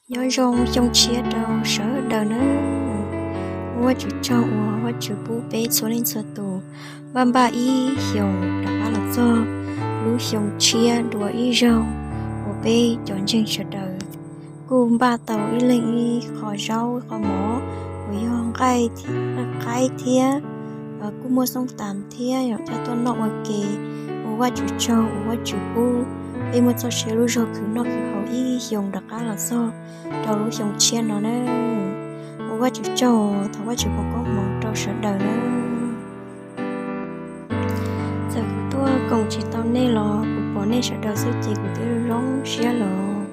Nyob zoo xyoo tshiab rau sawv daws nawb. Ua Vajtswv tsaug uas Vajtswv pub peb txhua leej txhua tus npaj npaj ib xyoos rov qab los txog lub xyoo tshiab dua ib zaug uas peb cov ntseeg sawv daws kuj npaj tau ib leeg ib qho zaub ib qho mov uas yog nqaij qaib thiab kuj muaj xoob tas thiab yom, coj tuaj noj ua ke. Ua Vajtswv tsaug uas Vajtswv pub peb muaj txoj sia lub zog khwv noj khwv haus ib xyoos rov qab los txog rau lub xyoo tshiab no na. Ua Vajtswv tsaug, thov Vajtswv foom koob hmoov rau sawv daws na. Txawm kuv tuaj koom tsis tau nej los kuv pom nej sawv daws xwb ces kuv twb zoo siab los.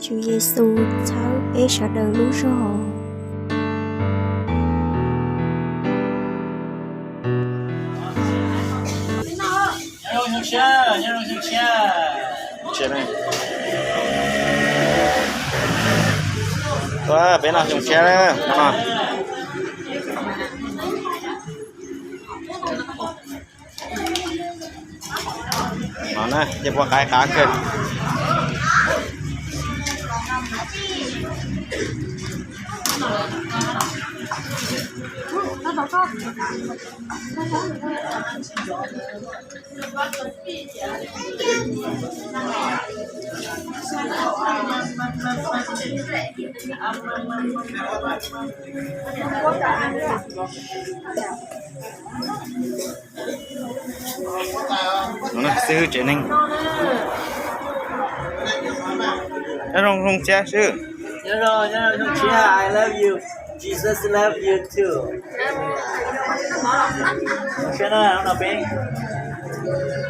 Tswv Yexus txhawb peb sawv daws lub zog. Peb noj xyoo tshiab no. No na, ces puas qaib qab kawg. Xib hwb tsev neeg. Nyob zoo xyoo tshiab xib hwb. Nyob zoo xyoo tshiab, I love you. Jesus love you too. Xyoo tshiab na, hnub no peb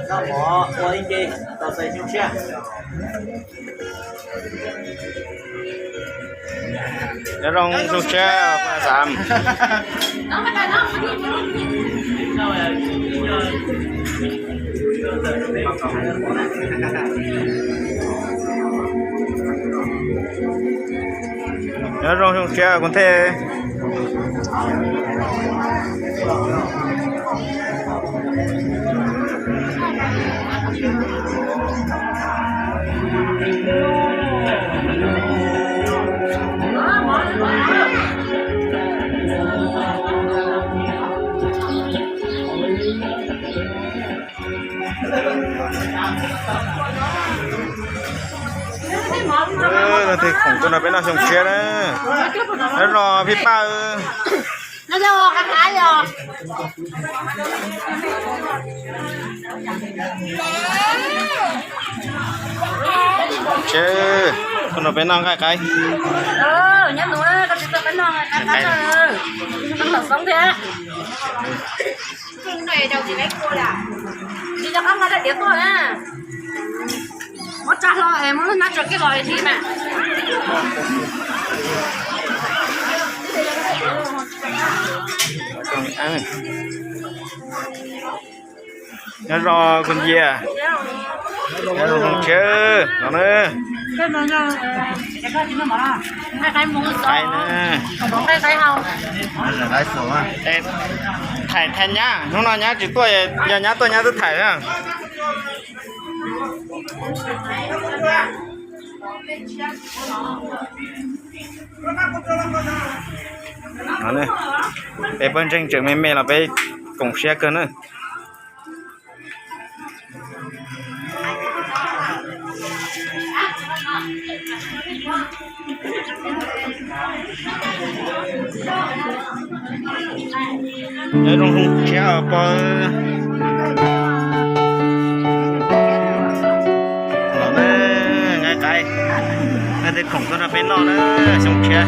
noj mov ua ib ce tau xaiv xyoo tshiab. Nyob zoo xyoo tshiab, Xav. Nyob zoo xyoo tshiab, Koob Thej. Leej twg khoom tuaj nrog peb noj xyoo tshiab na. Nyob zoo phij Paj. Tuaj nrog peb noj nqaij qaib. Muab tsa hlo es muab lub hnab tso kiag los thiab mas. Nyob zoo Koob Ntsia. Nyob zoo xyoo tshiab no na. Thaij na. Thaij nyab, hnub no nyab tsis tuaj, yog nyab tuaj nyab twb thaij na. Peb pawg ntseeg tseem me me los peb koom siab kawg na. Nyob zoo xyoo tshiab pog. Los na, nqaij qaib, leej twg khoom tuaj nrog peb noj na, xyoo tshiab.